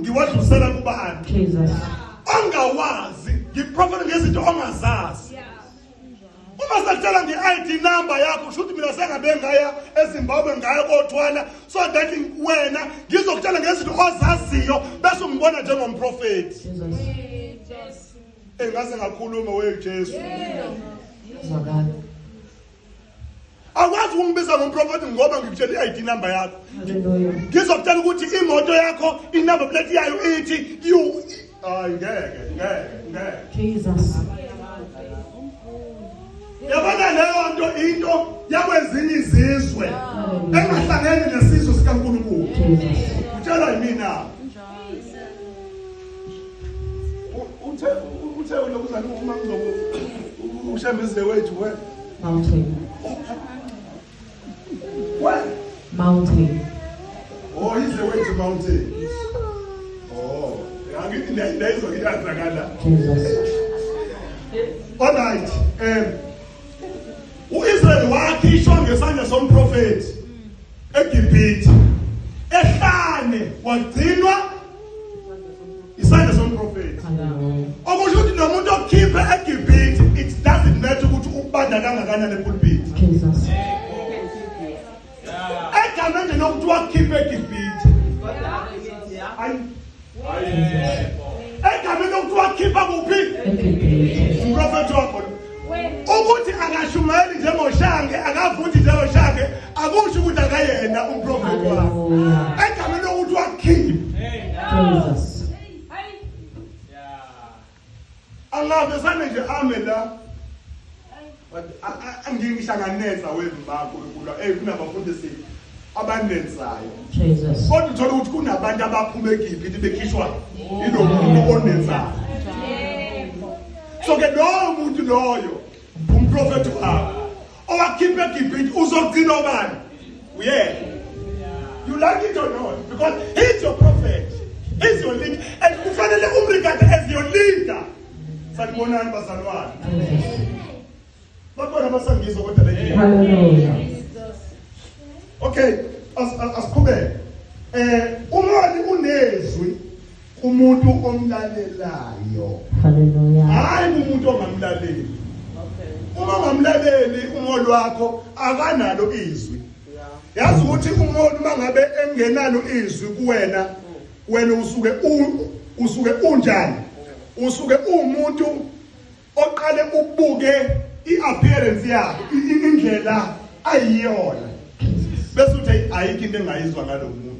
Ngiwadlulisela kubantu. Jesus. Ongawazi, ngiprofetha ngezinto ongazazi. Uma sakutshela nge-ID number yakho, kusho ukuthi mina sengabe ngaya eZimbabwe ngaya kothwala so that wena ngizokutshela ngezinto ozaziyo bese ungibona njengomprofethi. Jesus. Engaze ngakhuluma we Jesu. Zwakala. Akwazi ukungibiza ngomprofethi ngoba ngikutshela i-ID number yakho. Hallelujah. Ngizokutshela ukuthi imoto yakho i-number plate yayo ithi you, hayi, ngeke, ngeke, ngeke. Jesus. Yabona leyo nto, into yakwezinye izizwe Hallelujah. engahlangene nesizwe sikaNkulunkulu. Jesus. Utshelwa yimina. Uthe ulokuzana uma ngizoku ushembizile wethu we Mountain. We Mountain. Oh, he's the way to mountain. Oh, angithi ndayizwa kuyazakala. Jesus. All right. uIsrael wakhishwa ngesandla somprofeti eGibhithe. Ehlane wagcinwa isandla somprofeti. Hallelujah. Okusho ukuthi nomuntu okhiphe eGibhithe, it doesn't matter ukuthi ukubanda kangakanani epulpit. Jesus. Egameni nje lokuthi wakhiphe eGibhithe. Ayi. Egameni lokuthi wakhipha kuphi? Egibhithe. Umprofeti wakho ukuthi akashumayeli njengoshange, akavuthi njengoshange, akusho ukuthi akayena umprofeti wakho. Hallelujah. Egameni lokuthi wakhipha. Jesus. Angavesane nje ame la, but angingihlanganeza wemba kaNkulunkulu. Kunabafundisi abanenzayo, Jesus. kodwa uthola ukuthi kunabantu abaphuma eGibhithe bekhishwa yilo muntu onenzayo. So ke lowo muntu loyo umprofeti wakho owakhipha eGibhithe uzogcina obani? Uyena, you like it or not, because he's your prophet, he's your leader, and kufanele umregard as your leader. Sanibonani, bazalwane. Jesus. Bakhona abasangizwa kodwa le? Hallelujah. Okay, asiqhubeke. Umholi unezwi kumuntu omlalelayo. Hallelujah. Hayi kumuntu ongamlaleli. Uma ungamlaleli umholi wakho, akanalo izwi. Yazi ukuthi umholi uma ngabe engenalo izwi kuwena, wena usuke unjani? Usuke umuntu oqale ubuke iappearance yakhe, indlela ayiyona, bese uthi ayikho into engayizwa ngalo muntu.